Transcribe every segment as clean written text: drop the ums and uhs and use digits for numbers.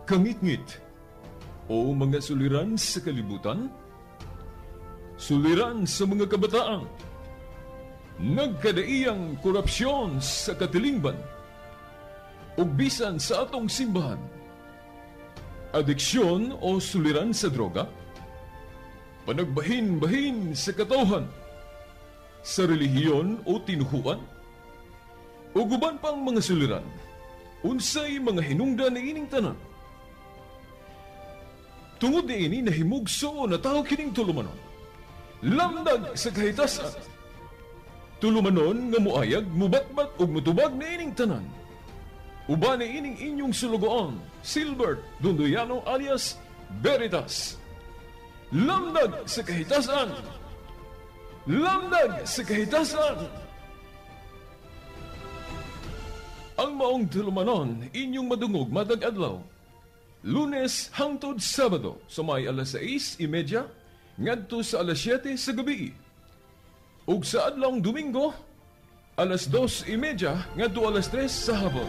Kangitngit o mga suliran sa kalibutan, suliran sa mga kabataan, nagkadaiyang korupsyon sa katilingban, ug bisan sa atong simbahan, adiksyon o suliran sa droga, panagbahin-bahin sa katawhan, sa relihiyon o tinuhuan, ug uban pang mga suliran, unsay mga hinungdan niining tanan. Tungod niini nahimugso na tao kining tulumanon. Lamdag sa kahitasan. Tulumanon nga muayag, mubatbat ug mutubag niining tanan. Uban niining inyong sulugoon, Silbert Dondoyano alias Veritas. Lamdag sa kahitasan. Lamdag sa kahitasan. Ang maong tulumanon inyong madungog matag adlaw. Lunes hangtod Sabado sa may alas 6:30 ngadto sa alas 7 sa gabi. Ug sa adlawng Domingo alas 2:30 ngadto alas 3 sa hapon.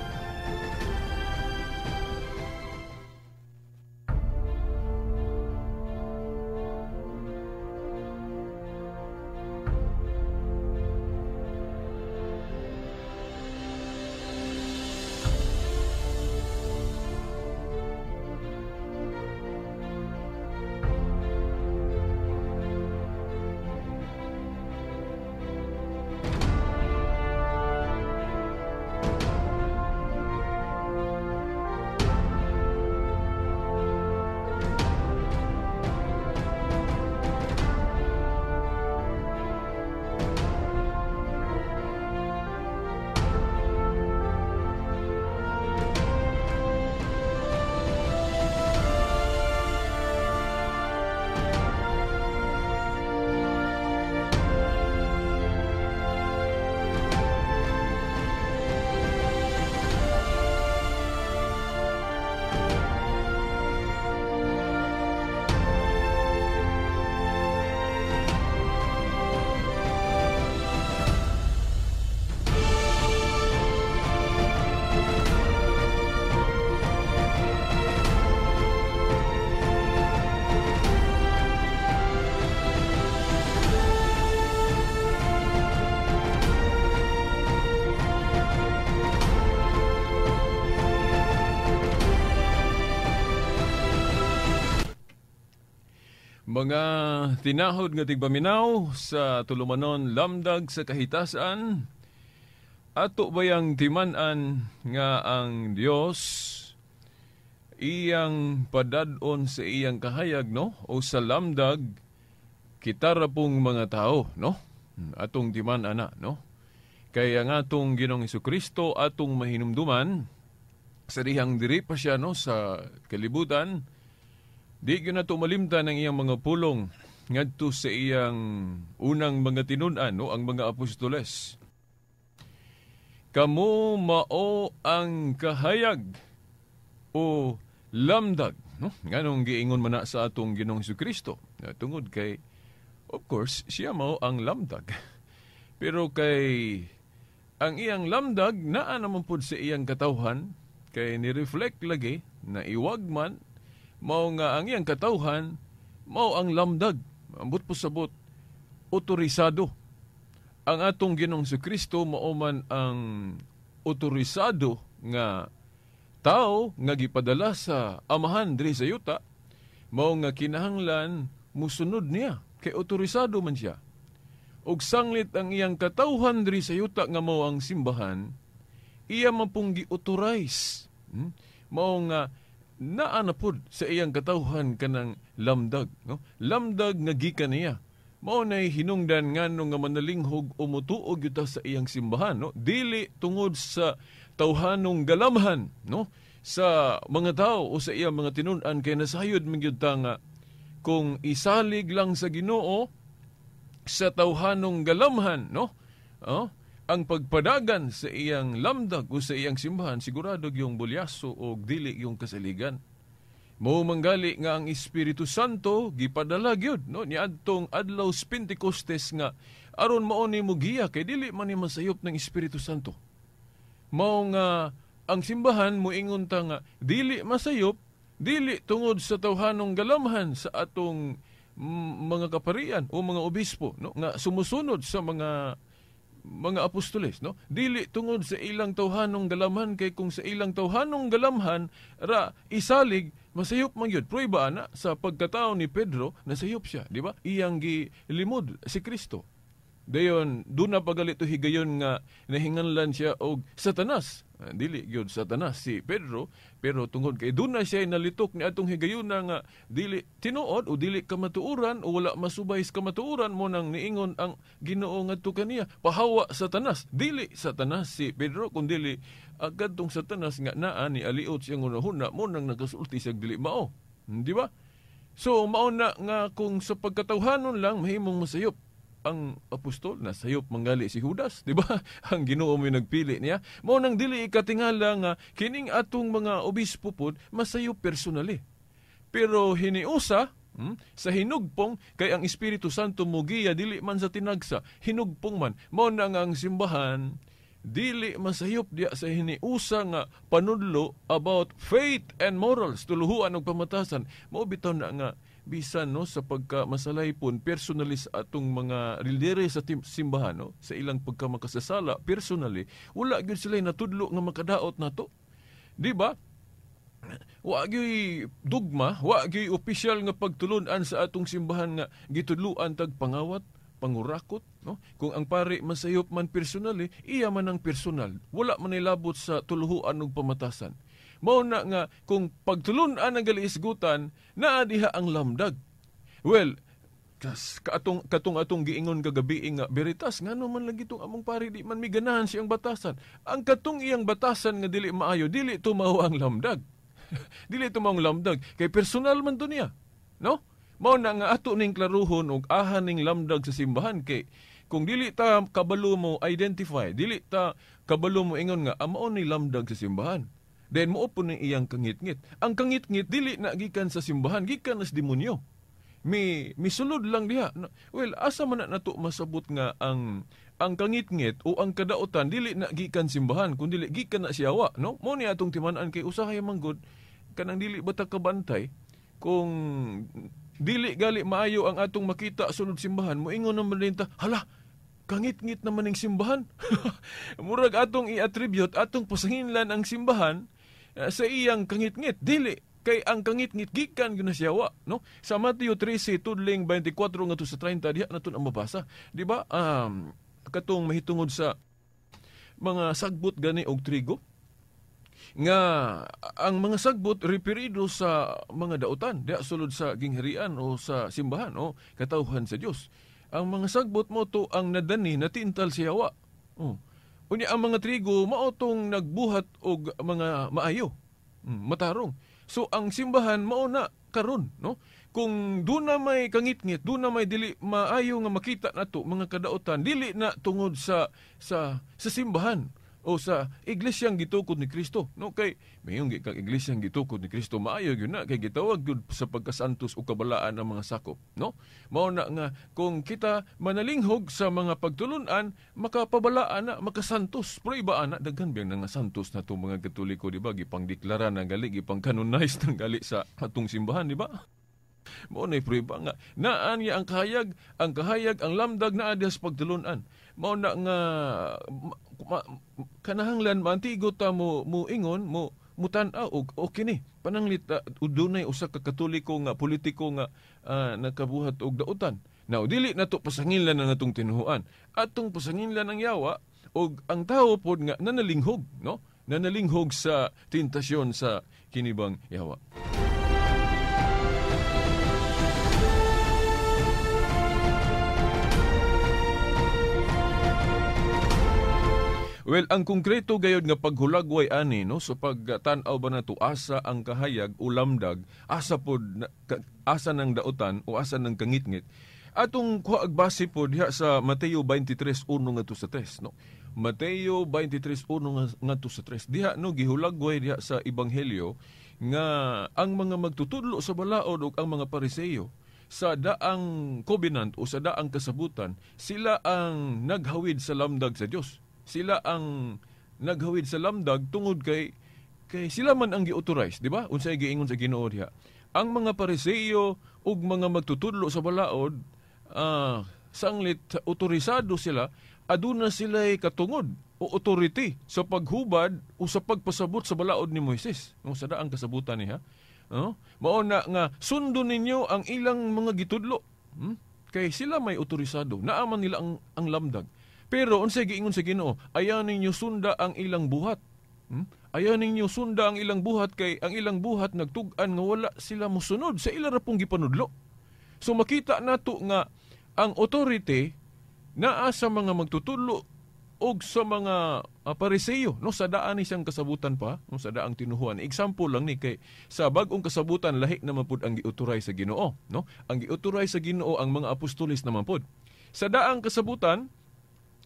Mga tinahod nga tigpaminaw sa tulumanon Lamdag sa Kahitasan, ato bayang timan-an nga ang Dios iyang padad-on sa iyang kahayag, no? O sa lamdag kitara pong mga tao, no? Atong timan-an na, no? Kaya nga atong Ginoong Hesukristo atong mahinumduman sa dihang diri pa siya, no, sa kalibutan. Di gyud nato malimtan ang iyang mga pulong ngadto sa iyang unang mga tinun-an, no, ang mga apostoles. Kamo mao ang kahayag o lamdag, no? Nganong giingon man na sa atong Ginoong Hesukristo? Tungod kay, of course, siya mao ang lamdag. Pero kay ang iyang lamdag naa naman pud sa iyang katawhan, kay ni-reflect lagi na iwag man mao nga ang iyang katawhan mao ang lamdag. Ambot po sabot, otorisado. Ang atong Ginoong Hesukristo mao man ang otorisado nga tao nga gipadala sa Amahan diri sa yuta, mao nga kinahanglan musunod niya kay otorisado man siya. Og sanglit ang iyang katawhan diri sa yuta nga mao ang simbahan, iya man pong gi-authorize. Mao nga naa na pud sa iyang katawhan kanang lamdag, no? Lamdag nga gikan niya. Mao nay hinungdan ngano nga manalinghog o motuo gyud ta sa iyang simbahan, no? Dili tungod sa tawhanong galamhan, no, sa mga tao o sa iyang mga tinun-an, kay nasayod man gyud ta nga kung isalig lang sa Ginoo sa tawhanong galamhan, no, oh, ang pagpadagan sa iyang lamdag o sa iyang simbahan, sigurado yung bulyaso o dili yung kasaligan. Mao manggali nga ang Espiritu Santo gipadala gyud, no, niadtong adlaw sa Pentecostes nga aron mao ni mogiya kay dili man ni masayop ng Espiritu Santo. Mao nga ang simbahan moingon ta nga dili masayop Dili tungod sa tawhanong galamhan sa atong mga kaparian o mga obispo, no, nga sumusunod sa mga apostoles, no? Dili tungod sa ilang tawhanong galamhan, kay kung sa ilang tawhanong galamhan ra isalig, masayop man gyud. Prueba ana sa pagkatao ni Pedro, nasayop siya, di ba? Iyang gilimod si Kristo. Dayon duna pagalito higayon nga nahinganlan siya og Satanas. Dili gyud Satanas si Pedro, pero tungod kay duna siya nalitok ni atong higayuna nga dili tinuod o dili kamatuoran o wala masubay sa kamatuoran, mo nang niingon ang Ginoo ngadto kaniya, pahawa Satanas. Dili Satanas si Pedro, kun dili kadtong Satanas nga naa ni aliot siyang hunahuna, mo nang nagasulti siya dili mao. Di ba? So mao na nga kung sa pagkatawhanon lang mahimong masayop ang apostol, nasayop manggali si Judas, di ba? Ang Ginoo may nagpili niya. Mao nang dili ikatingala nga kining atong mga obispo pod masayop personally. Pero hiniusa sa hinugpong, kay ang Espiritu Santo mogiya dili man sa tinagsa, hinugpong man. Mao na nga ang simbahan dili masayop diya sa hiniusa nga panudlo about faith and morals, tuluhuan og pamatasan. Mao bitaw na nga bisan, no, sa pagka masalaypon personally sa atong mga lidere sa simbahan, no, sa ilang pagka makasasala personally, wala gyud sila natudlo nga makadaot nato, di ba? Wa gyud dugma, wa gyud opisyal nga pagtulun-an sa atong simbahan nga gitudloan tag pangawat, pangurakot, no? Kung ang pari masayop man personally, iya man ang personal, wala man nilabot sa tuluhuan ug pamatasan. Mao na nga kung pagtulun-an ang galiisgutan, naa diha ang lamdag. Well, katong atong giingon kagabi nga veritas, ngano man lagi tong among pari di man miganahan siyang batasan. Ang katong iyang batasan nga dili maayo, dili tumaw ang lamdag. Dili tumaw ang lamdag kay personal man to niya, no? Mao na nga ato ning klaruhon og aha ning lamdag sa simbahan, kay kung dili ta kabalo mo identify, dili ta kabalo mo ingon nga mao ni lamdag sa simbahan, then mo po ni iyang kangitngit. Ang kangitngit dili na gikan sa simbahan, gikan sa demonyo. Mi sulod lang diha. Well, asa man na nato masabot nga ang kangitngit o ang kadautan dili na gikan simbahan, kun dili gikan na siyawa, no? Mo ni atong timan-an kay usahay man gud kanang dili ba ta kabantay kung dili gali maayo ang atong makita sulod simbahan, moingon naman din ta, hala, kangitngit naman ning simbahan. Murag atong i-attribute, atong pasanginlan ang simbahan sa iyang kangitngit. Dili, kay ang kangitngit gikan gyud na siyawa, no? Sa Mateo 13 tudling 24 ngadto sa 30 diha naton ang mabasa, di ba? Katong mahitungod sa mga sagbot gani og trigo, nga ang mga sagbot referido sa mga dautan diha sulod sa gingharian o sa simbahan o katawhan sa Dios. Ang mga sagbot mo to ang nadani natintal sa yawa. Oh. Unya ang mga trigo mao tong nagbuhat og mga maayo, matarong. So ang simbahan mao na karon, no? Kung duna may kangitngit, duna may dili maayo nga makita nato mga kadautan, dili na tungod sa sa simbahan o sa iglesyang gitukod ni Kristo, no? Kay mayong gi kang iglesyang gitukod ni Kristo, maayo gyud na kay gitawag gyud sa pagkasantos o kabalaan ang mga sakop, no? Mao na nga kung kita manalinghog sa mga pagtulun-an, makapabalaan na, makasantos. Pero iba ana, daghan biyang nga santos na itong mga Katoliko, di ba? Gipangdeklara na gali, gipangkanonize na gali sa atong simbahan, di ba? Mao na prueba nga naan niya ang kahayag, ang lamdag naa diha sa pagtulun-an. Mao na nga kanahanglan maantigo ta mo ingon mo mutan-aw og okay ni pananglit dunay usa ka Katoliko nga politiko nga nakabuhat og dautan. Now dili nato pasanginlan ang atong tinuhuan. Atong pasanginlan ang yawa og ang tawo pod nga nanalinghog, no? Nanalinghog sa tentasyon sa kinibang yawa. Well, ang konkreto gayod nga paghulagway ani, no, so pagtan-aw ba nato asa ang kahayag o lamdag, asa pod asa ng dautan o asa ng kangitngit. Atong kuha og base pod diha sa Mateo 23:1 ngadto sa 3, no. Mateo 23:1 ngadto sa 3. Diha, no, gihulagway diha sa ebanghelyo nga ang mga magtutudlo sa balaod ug ang mga Pariseo sa daang covenant o sa daang kasabutan, sila ang naghawid sa lamdag sa Dios. Sila ang naghawid sa lamdag tungod kay Kay sila man ang gi-authorize, di ba? Unsay giingon sa Ginoo diha? Ang mga Pariseo ug mga magtutudlo sa balaod, sanglit otorisado sila, aduna sila'y katungod o authority sa paghubad o sa pagpasabot sa balaod ni Moises. No, sa daang kasabutan niya. No? Mao na nga sundon ninyo ang ilang mga gitudlo. Kay sila may otorisado, naaman nila ang lamdag. Pero unsay giingon sa Ginoo, ayaw ninyo sunda ang ilang buhat. Ayaw ninyo sunda ang ilang buhat kay ang ilang buhat nagtug-an nga wala sila mosunod sa ila ra pong gipanudlo. So makita nato nga ang authority naa sa mga magtutudlo og sa mga Pariseo, no, sa daan ni siyang kasabutan pa, no, sa daang tinuhuan. Example lang ni kay sa bag-ong kasabutan lahi naman pud ang giuturay sa Ginoo, no? Ang giuturay sa Ginoo ang mga apostoles naman pud. Sa daang kasabutan,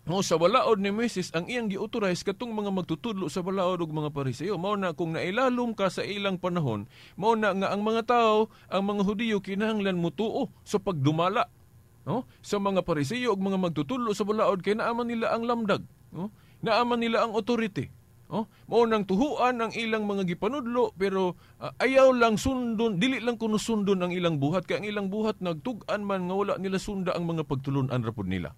no, sa balaod ni Moises ang iyang giuturay katong mga magtutudlo sa balaod ug mga Pariseo. Mao na kung nailalom ka sa ilang panahon, mao na nga ang mga tao, ang mga Hudiyo kinahanglan mutuo sa pagdumala, no, sa mga Pariseo ug mga magtutudlo sa balaod kay naaman nila ang lamdag, no? Naaman nila ang authority, no? Mao nang tuhuan ang ilang mga gipanudlo pero ayaw lang sundon, dili lang kuno sundon ang ilang buhat kay ang ilang buhat nagtug-an man nga wala nila sunda ang mga pagtulun-an ra pud nila.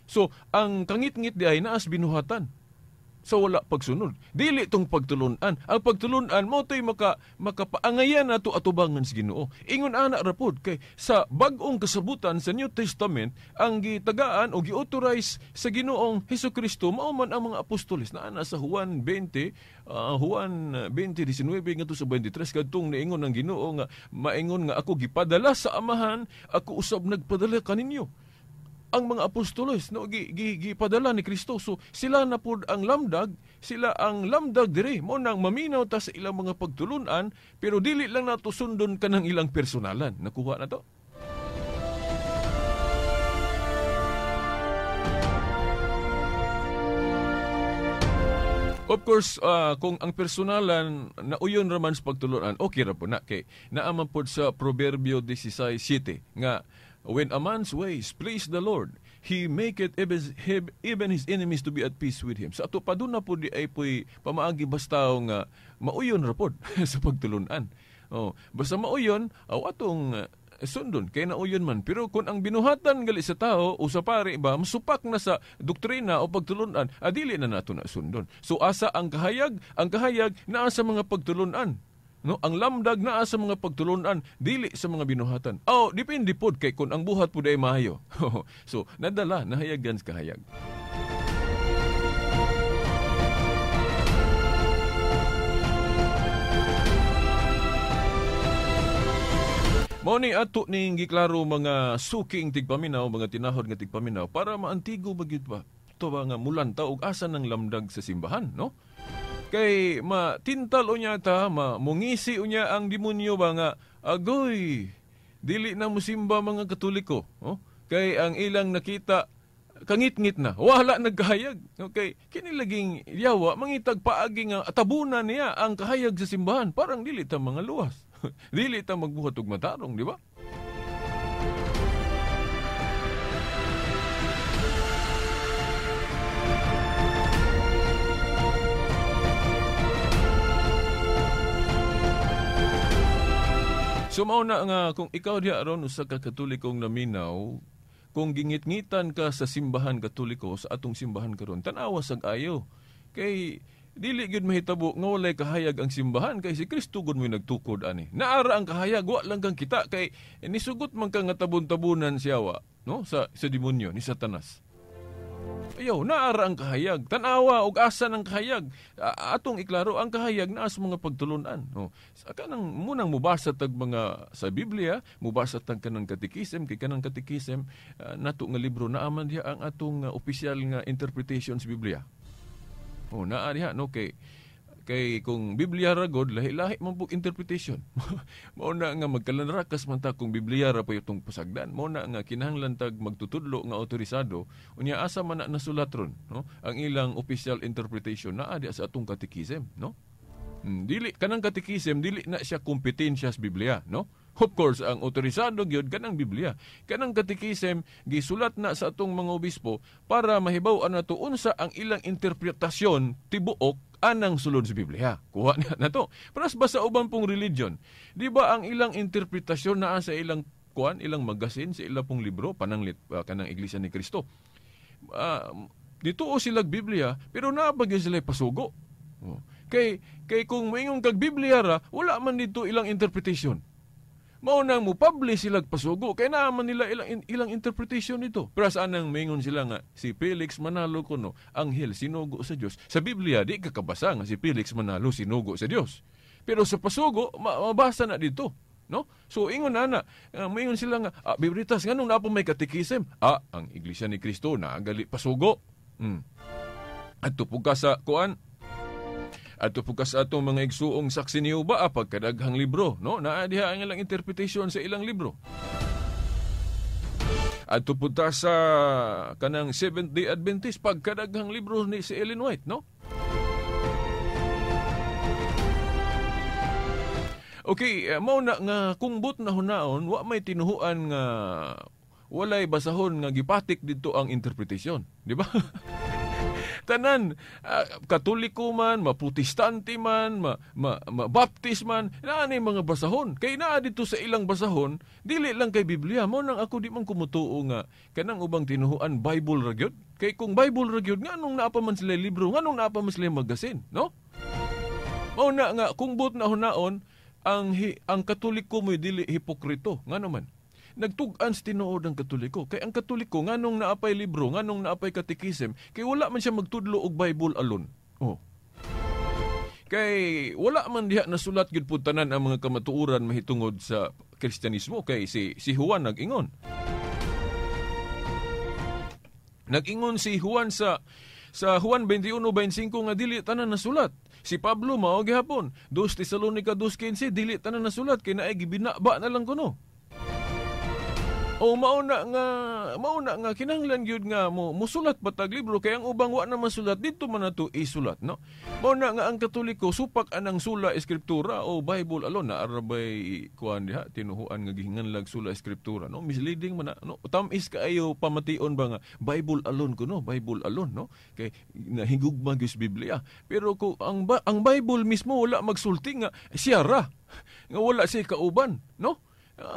So ang kangitngit di ay naas binuhatan sa wala pagsunod. Dili tong pagtulun-an. Ang pagtulun-an mo to'y makapaangayan nato atubangan sa Ginoo. Ingon ana ra pod kay sa bag-ong kasabutan sa New Testament ang gitagaan o gi-authorize sa Ginoong Hesukristo mao man ang mga apostoles na ana sa Juan 20, Juan 20:19 ngadto sa 23 kadtong niingon ang Ginoo nga maingon nga ako gipadala sa Amahan, ako usab nagpadala kaninyo. Ang mga apostoles, no, gipadala ni Kristo. So sila na pud ang lamdag, sila ang lamdag dire. Mo nang maminaw ta sa ilang mga pagtulun-an, pero dili lang nato sundon kanang ilang personalan. Nakuha na to. Of course, kung ang personalan nauyon raman sa pagtulun-an, okay ra po na kay naaman pod sa Proverbio 16:7 nga when a man's ways please the Lord, he maketh even his enemies to be at peace with him. Sa ato pa doon na po di ay po'y pamaagi basta nga mauyon ra pod sa pagtulunan. Oh, basta mauyon, aw atong sundon kay nauyon man. Pero kung ang binuhatan gali sa tao o sa pari ba masupak na sa doktrina o pagtulunan, adili na nato na sundon. So asa ang kahayag naa sa mga pagtulunan. No, ang lamdag naa sa mga pagtulunan, dili sa mga binuhatan. Oh, depende pod kay kun ang buhat pod ay maayo. So, nadala nahayagan sa kahayag. Mao ni ato ning giklaro mga suking tigpaminaw, mga tinahod nga tigpaminaw para maantigo ba gyud ba to ba nga mulanta og asa ng lamdag sa simbahan, no? Kay matintal unya ta, mungisi unya ang demonyo ba nga agoy, dili na musimba mga Katoliko, oh? Kay ang ilang nakita kangitngit na, wala nagkahayag. Okay, kini laging yawa mangitag paagi nga tabunan niya ang kahayag sa simbahan, parang dili ta mga luwas. Dili ta magbuhat og matarong, di ba? So mao na nga kung ikaw diha aron usa ka Katolikong naminaw, kung gingitngitan ka sa simbahan Katoliko sa atong simbahan karon, tan-awa sag ayo. Kay dili gyud mahitabo nga walay kahayag ang simbahan kay si Kristo gud mo'y nagtukod ani. Naara ang kahayag, wa lang kang kita kay nisugot man ka nga tabon-tabunan siya wa, no, sa demonyo ni Satanas. Ayaw, naara ang kahayag. Tanawa og asa ng kahayag. Atong iklaro ang kahayag naa sa mga pagtulunan. No? Sa kanang munang mubasa tag mga sa Biblia, mubasa tag kanang katekism, kay kanang katekism nato nga libro naaman diha ang atong opisyal nga interpretation sa Biblia. Oh, naa diha no kay kung Biblia ra god lahi-lahi man pug interpretation. Mao na nga magkalanrakas man ta kung Biblia ra pa itong pasagdan. Mao na nga kinahanglan tag magtutudlo nga autorisado unya asa man na nasulat ron, no? Ang ilang official interpretation naa diha sa atong katekism, no? Dili kanang katekism dili na siya kompetensya sa Biblia, no? Of course, ang otorisado gyud kanang Biblia. Kanang katikisem gisulat na sa atong mga obispo para mahibaw-an nato unsa ang ilang interpretasyon tibuok anang sulod sa Biblia. Kuha na to. Paras ba sa uban pong religion? Di ba ang ilang interpretasyon naa sa ilang kuan, ilang magasin, sa ilang pong libro, pananglit kanang Iglesia ni Cristo. Dito o silag Biblia, pero naa ba gyud sila pasugo? Oh. Kay kung moingon kag Biblia ra, wala man dito ilang interpretation. Mao nang mo publish sila pasugo kay naa man nila ilang interpretation nito. Pero saan nang moingon sila nga si Felix Manalo kuno anghel sinugo sa Dios. Sa Biblia di ka kabasa nga si Felix Manalo sinugo sa Dios. Pero sa pasugo mabasa na dito, no? So ingon ana, moingon sila nga Biblitas nganong naa po may katikisem? Ang Iglesia ni Cristo naagali pasugo. Adto pud ka sa kuan. Adto pud ka sa atong mga igsuong saksi ni Jehova, pagkadaghang libro, no? Naa diha ang ilang interpretation sa ilang libro. Adto pud ta sa kanang Seventh-day Adventist, pagkadaghang libro ni si Ellen White, no? Okay, mao na nga kungbot na hunaon, wa may tinuhuan nga walay basahon nga gipatik didto ang interpretation, di ba? Tanan, Katoliko man, ma-Protestante man, ma-Baptist man, naa ni mga basahon. Kay naa dito sa ilang basahon, dili lang kay Biblia. Mao nang ako di man kumutuo nga kanang ubang tinuhuan Bible ra gyud. Kay kung Bible ra gyud, nganong naa pa man sila libro, nganong naa pa man sila magasin, no? Mao na nga kungbot na hunaon ang Katoliko mo'y dili hipokrito. Ngano man? Nagtug-an sa tinuod ang Katoliko. Kay ang Katoliko, nganong naapay libro, nganong naapay katikisem, kay wala man siya magtudlo og Bible alone. Oh. Kay wala man diha nasulat gyud pud tanan ang mga kamatuoran mahitungod sa Kristiyanismo. Kay si Juan nag-ingon. Nag-ingon si Juan sa Juan 21:25 nga dili tanan nasulat. Si Pablo mao gihapon. 2 Tesalonica 2:15 dili tanan nasulat kay naay gibinaba na lang kuno. O mao na nga kinahanglan gyud nga mo musulat patag libro kay ang ubang wa na masulat didto man nato isulat, no? Mao na nga ang Katoliko supak anang sula eskriptura o Bible alone na arabay kuan diha tinuhuan nga gihinganlag sula eskriptura, no? Misleading man na, no? Tam-is kaayo pamation ba nga Bible alone kuno, Bible alone, no? Kay nahigugma gyud sa Biblia. Pero ko ang Bible mismo wala magsulti nga siya ra nga wala siya kauban, no?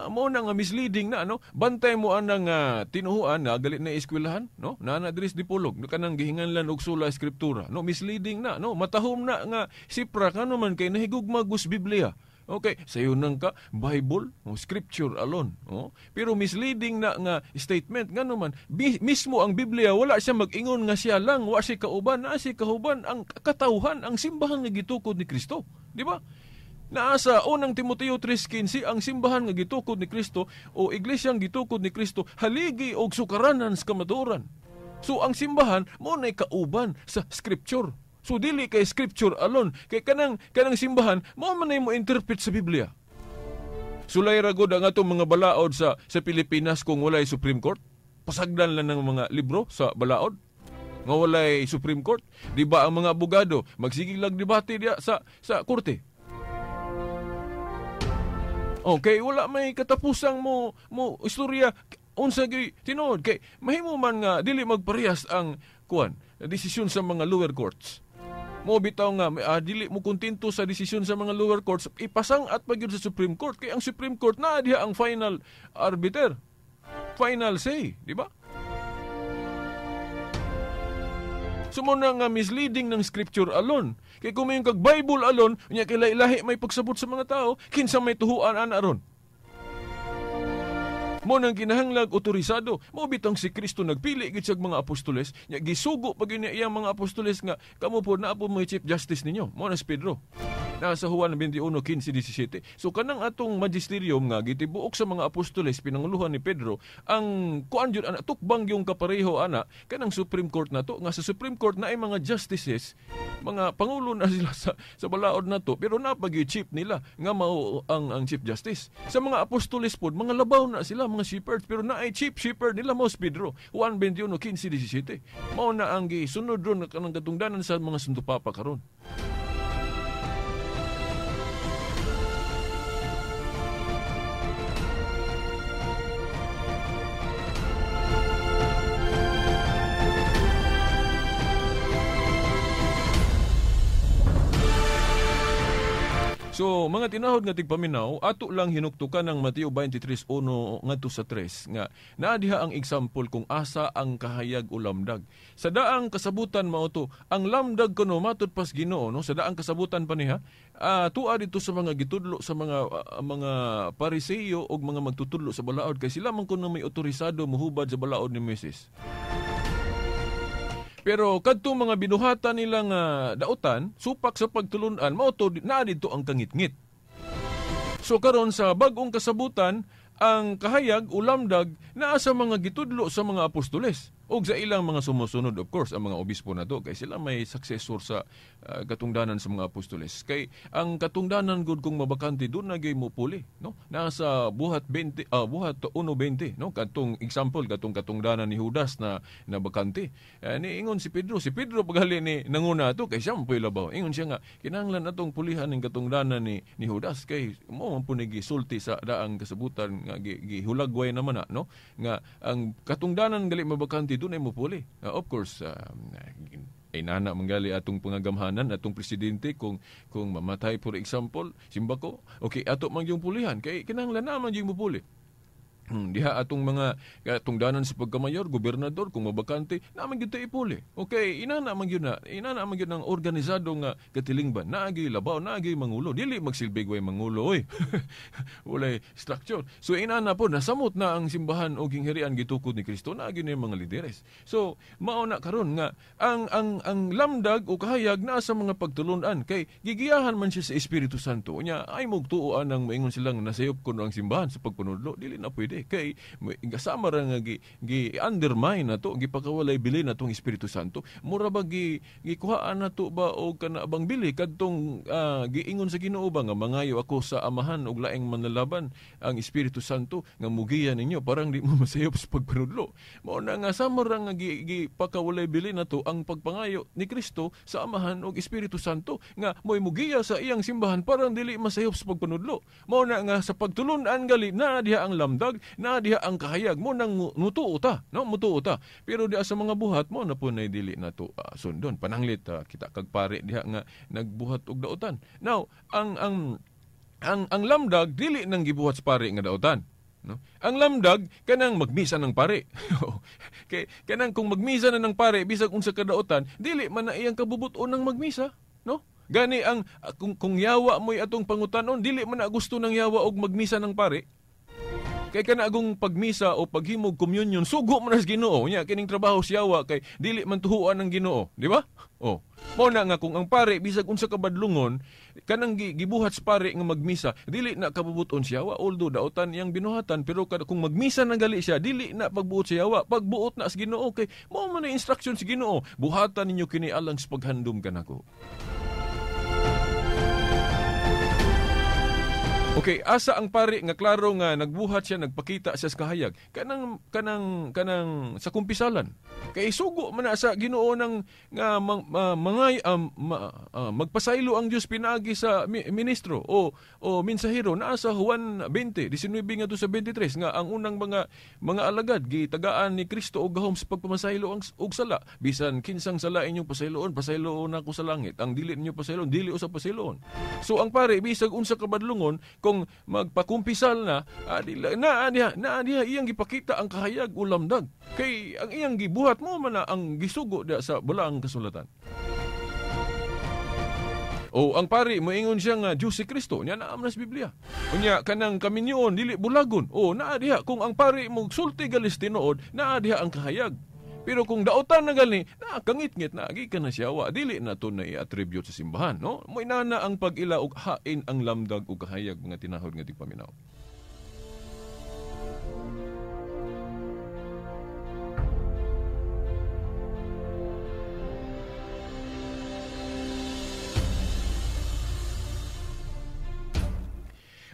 Mo na nga misleading na, no? Bantay mo anang tinuhuan na galit na eskwelahan, no? Naa diri sa Dipolog kanang gihinganlan og sula eskriptura, no? Misleading na, no? Matahom na nga sipra kano man kay nahigugma gus Biblia. Okay, sayo nang ka Bible, no? Scripture alone, no? Pero misleading na nga statement ngano man mismo ang Biblia wala siya mag-ingon nga siya lang, wa siya kauban, naa siya kauban ang katawhan, ang simbahan nga gitukod ni Kristo, di ba? Naa sa unang Timoteo 3:15 ang simbahan nga gitukod ni Kristo o iglesyang gitukod ni Kristo haligi og sukaranan sa kamatuoran. So ang simbahan mo nay kauban sa scripture. So dili kay scripture alone, kay kanang simbahan mao man nay mo interpret sa Biblia. Sulay ra gud ang atong mga balaod sa Pilipinas kung walay Supreme Court. Pasagdan lang ng mga libro sa balaod nga walay Supreme Court. Di ba ang mga abogado magsigig lang debate diya sa korte? Okay, wala may katapusang mo istorya unsa gyud tinuod kay mahimo man nga dili magparehas ang kuan desisyon sa mga lower courts. Mo bitaw nga dili mo kontento sa desisyon sa mga lower courts, ipasang at pagyud sa Supreme Court kay ang Supreme Court naa diha ang final arbiter. Final say, di ba? So mo na nga misleading ng scripture alone. Kay kung may kag Bible alone, unya kay lahi may pagsabot sa mga tao, kinsa may tuhuan ana ron. Mo nang kinahanglag otorisado. Mao bitang si Kristo nagpili gid siya mga apostoles, nya gisugo pag yun iyang mga apostoles nga kamo po naa po mo chief justice ninyo. Mo na si Pedro. Nasa Juan 21:15-17. So kanang atong magisterium nga gitibuok sa mga apostoles pinanguluhan ni Pedro, ang kuan jud ana tukbang yung kapareho ana kanang Supreme Court nato nga sa Supreme Court na ay mga justices, mga pangulo na sila sa balaod nato, pero napag chief nila nga mao ang chief justice. Sa mga apostoles pod mga labaw na sila, mga shepherds, pero naay chief shepherd nila mao si Pedro. Juan 21:15-17. Mao na ang gisunod ron kanang katungdanan sa mga Santo Papa karon. So, mga tinahod nga tigpaminaw, ato lang hinuktukan ng Mateo 23:1 ngadto sa 3 nga naa diha ang example kung asa ang kahayag o lamdag. Sa daang kasabutan mao to, ang lamdag kuno matud pas Ginoo, no? Sa daang kasabutan pa niya, tuwa dito sa mga gitudlo sa mga Pariseo og mga magtutudlo sa balaod kay sila man kuno may otorisado mohubad sa balaod ni Moises. Pero kadto mga binuhatan nilang dautan, supak sa pagtulunan, mao to naa didto ang kangitngit. So karon sa bag-ong kasabutan, ang kahayag o lamdag naa sa mga gitudlo sa mga apostoles og sa ilang mga sumusunod, of course, ang mga obispo na to kay sila may successor sa katungdanan sa mga apostoles. Kay ang katungdanan gud kung mabakante doon na gyud mo puli, no? Nasa buhat 20 buhat 1:20, no? Katong example katong katungdanan ni Judas na nabakante. Niingon si Pedro pagali ni nanguna to kay siya man puy labaw. Ingon siya nga kinahanglan atong pulihan ning katungdanan ni Judas kay mo man pud ni gisulti sa daang kasabutan nga gihulagway naman na, no? Nga ang katungdanan gali mabakante doon ay mupuli. Of course, inana manggali atong pangagamhanan, atong presidente kung mamatay, for example, simbako, okay, ato man yung pulihan kay kinahanglan na man yung mupuli. Diha atong mga katungdanan sa pagkamayor, gobernador, kung mabakante, naman gyud ipuli. Okay, inana man gyud na, inana man gyud ang organisado nga katilingban. Naagi labaw, naagi mangulo, dili magsilbig way mangulo oy. Walay structure. So inana po nasamot na ang simbahan og gingharian gitukod ni Kristo, naagi na yung mga lideres. So mao na karon nga ang lamdag o kahayag naa sa mga pagtulunan kay gigiyahan man siya sa Espiritu Santo. Unya ay mugtuoan ang moingon silang nasayop kuno ang simbahan sa pagpanudlo, dili na pwede. Kay kasama ra nga gi undermine na to, gipakawalay bili na tong Espiritu Santo. Mura ba gikuhaan na to ba og kana bang bili kadtong giingon sa Ginoo ba nga mangayo ako sa Amahan og laing manlalaban ang Espiritu Santo nga mugiya ninyo, parang di mo masayop sa pagpanudlo. Mao na nga sama ra nga gipakawalay bili na to ang pagpangayo ni Kristo sa Amahan og Espiritu Santo nga mo'y mugiya sa iyang simbahan, parang dili masayop sa pagpanudlo. Mao na nga sa pagtulun-an gali na diha ang lamdag, na diha ang kahayag mo nang mutuo ta, no? Mutuo ta. Pero diha sa mga buhat mo na po na dili na to sundon. Pananglit kita kag pare diha nga nagbuhat og dautan. Now, ang lamdag dili nang gibuhat sa pare nga dautan, no? Ang lamdag kanang magmisa ng pare. Kay kanang kung magmisa na ng pare bisag unsa ka dautan, dili man na iyang kabubuton ng magmisa, no? Gani ang kung yawa mo'y atong pangutanon, dili man na gusto ng yawa og magmisa ng pare. Kay kana agong pagmisa o paghimog communion, sugo man sa Ginoo. Nya kining trabaho siyawa kay dili man tuhuan ng Ginoo, di ba? Oh. Mao na nga kung ang pare bisag unsa ka badlungon, kanang gibuhat sa pare nga magmisa, dili na kabubuton siyawa, although daotan iyang binuhatan, pero kung magmisa na gali siya, dili na pagbuot siyawa, pagbuot na sa Ginoo kay mao man na instruction sa Ginoo, buhatan ninyo kini alang sa paghandom kanako. Okay, asa ang pare nga klaro nga nagbuhat siya, nagpakita siya sa kahayag, kanang kanang kanang sa kumpisalan. Kay sugo man na sa Ginoo ng nga magpasaylo ang Dios pinaagi sa ministro o mensahero naa sa Juan 20, 19 ngadto sa 23 nga ang unang mga alagad gitagaan ni Kristo og gahom sa pagpamasaylo ang og sala. Bisan kinsang sala inyong pasayloon, pasayloon ako sa langit. Ang dili ninyo pasayloon, dili usab pasayloon. So ang pare bisag unsa ka badlungon kung magpakumpisal na, naa diha iyang gipakita ang kahayag o lamdag. Kay ang iyang gibuhat mo man na ang gisugo da sa balaang kasulatan. O ang pari moingon siya nga Diyos si Kristo, nya naa man sa Biblia. Unya kanang kaminyoon dili bulagon. O naa diha kung ang pari mogsulti galis tinuod, naa diha ang kahayag. Pero kung daotan na gali, na kangitngit na gikan na siya wa, dili na to na i-attribute sa simbahan, no? Mo'y nana ang pag-ila og hain ang lamdag og kahayag mga tinahod nga tigpaminaw.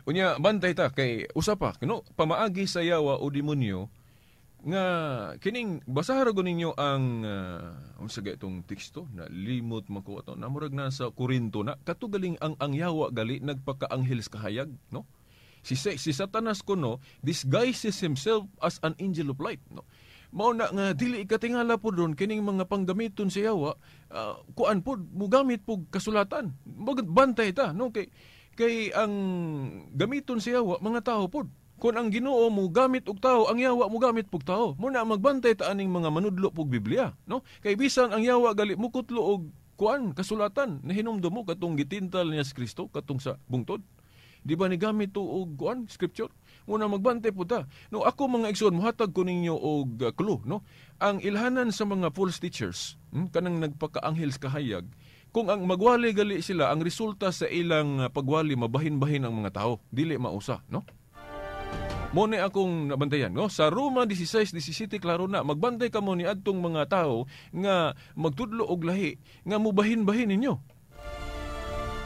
Unya bantay ta kay usa pa, no, pamaagi sa yawa o demonyo nga kining basahan ra ninyo ang unsa ga itong teksto na limot mako ato na murag na sa Korinto na katugaling ang yawa gali nagpakaanghel sa kahayag, no? Si Satanas kuno disguises himself as an angel of light, no? Mao na nga dili ikatingala po doon kining mga panggamiton sa yawa, kuan po mugamit po kasulatan. Bantay ta, no? Kay Kay ang gamiton sa yawa mga tao pod. Kung ang Ginoo mo gamit og tao, ang yawa mo gamit pug tao. Muna magbantay ta aning mga manudlo pug Biblia, no? Kay bisan ang yawa gali mukutlo og kuan kasulatan, nahinumdum mo katong gitintal niya si Kristo katong sa bungtod. Di ba ni gamit to og kuan scripture? Muna magbantay po ta. No, ako mga igsoon, mohatag ko ninyo og clue, no? Ang ilhanan sa mga false teachers, kanang nagpakaanghel sa kahayag, kung ang magwali gali sila, ang resulta sa ilang pagwali mabahin-bahin ang mga tao, dili mausa, no? Mo ni akong nabantayan, no? Sa Roma 16:17 klaro na, magbantay kamo ni adtong mga tao nga magtudlo og lahi nga mubahin-bahin ninyo.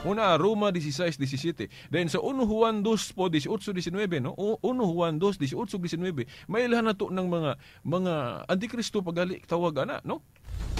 Una, Roma 16:17. Then sa 1 Juan 2 po 18:19, no? 1 Juan 2 18:19, mailhan nato ng mga antikristo pagali tawag ana, no?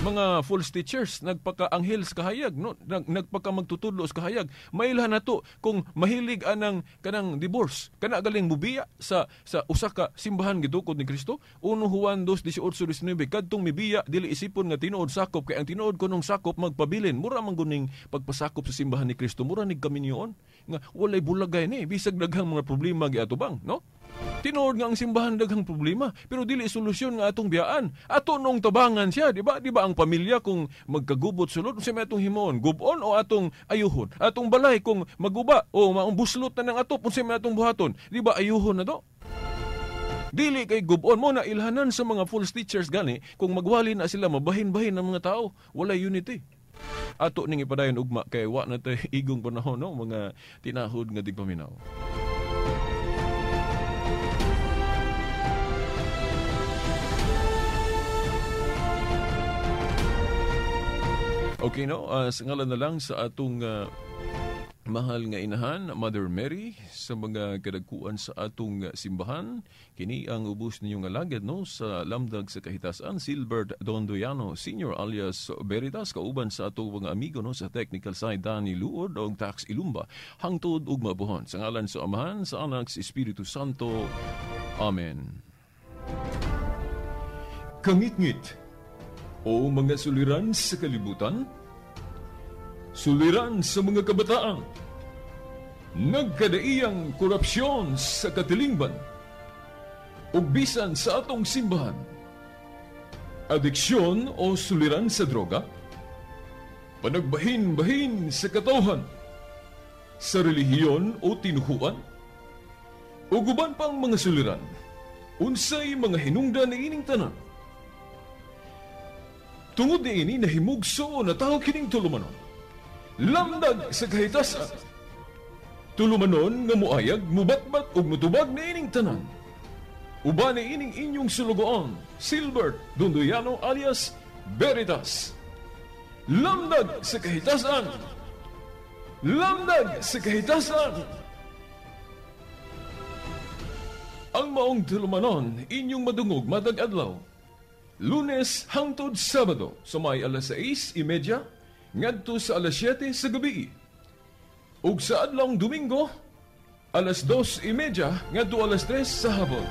Mga false teachers, nagpakaanghel sa kahayag, no? Nagpaka magtutudlo sa kahayag. Mailhan nato kung mahilig anang kanang divorce, kana galing mubiya sa usa ka simbahan gidukod ni Kristo. 1 Juan 2:18-19, kadtong mibiya dili isipon nga tinuod sakop, kay ang tinuod kunong sakop magpabilin. Mura man guning pagpasakop sa simbahan ni Kristo, mura nig kaminyoon nga walay bulagay ni bisag daghang mga problema giatubang, no? Tinuod nga ang simbahan daghang problema, pero dili solusyon nga atong biyaan. Ato nung tabangan siya, di ba? Di ba ang pamilya kung magkagubot sulod, unsa may atong himuon? Gubon o atong ayuhon? Atong balay kung maguba o maumbuslot na ng atop, unsa may atong buhaton? Di ba ayuhon na to? Dili kay gubon mo na ilhanan sa mga false teachers gani, kung magwali na sila, mabahin-bahin ang mga tao, walay unity. Ato ning ipadayon ugma kay wa na tay igong panahon, no, mga tinahod nga digpaminaw. Okay, no? Sa ngalan na lang sa atong mahal nga inahan, Mother Mary, sa mga kadagkuan sa atong simbahan, kini ang ubos ninyong alagad, no, sa Lamdag sa Kahitasan, Silbert Dondoyano Senior alias Veritas, kauban sa atong mga amigo, no, sa technical side, Danny Luod og Tax Ilumba. Hangtod ug mabuhon. Sa ngalan sa Amahan, sa Anak, sa Espiritu Santo. Amen. Kangitngit o mga suliran sa kalibutan, suliran sa mga kabataan, nagkadaiyang korupsyon sa katilingban, ug bisan sa atong simbahan, adiksyon o suliran sa droga, panagbahin-bahin sa katawhan, sa relihiyon o tinuhuan, ug uban pang mga suliran, unsay mga hinungdan niining tanan. Tungod niini nahimugso na tao kining tulumanon. Lamdag sa kahitasan. Tulumanon nga muayag, mubatbat ug mutubag niining tanan. Uban niining inyong sulugoon, Silbert Dondoyano alias Veritas. Lamdag sa kahitasan. Lamdag sa kahitasan. Ang maong tulumanon inyong madungog matag adlaw. Lunes hangtod Sabado sa may alas 6:30 ngadto sa alas 7 sa gabi. Ug sa adlawng Domingo alas 2:30 ngadto alas 3 sa hapon.